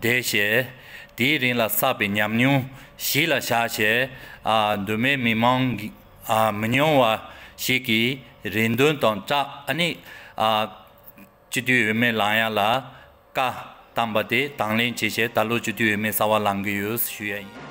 བསྡད་བྱས། དེའི་རིང་ལ་བསགས་པའི་ཉམས་མྱོང་གཞི་ལ་བཞག་བྱས། ཨ་མདོ་སྨད་མི་མང་གི་ཨ་མི་ཉུང་བ་ཞིག་གི་རེ་འདུན་དང་སྦྲགས། ཨ་ནི་ཨ་སྤྱི་འཐུས་འོས་མི་ལངས་ཡ་ལ་བཀའ་བཏང་པ་དེ་དང་ལེན་བྱས་བྱས། ད་ལོ་སྤྱི་འཐུས་འོས་མི་གསར་པ་ལངས་ཀྱི་ཡོད་ཞུ་ཡ་ཡིན།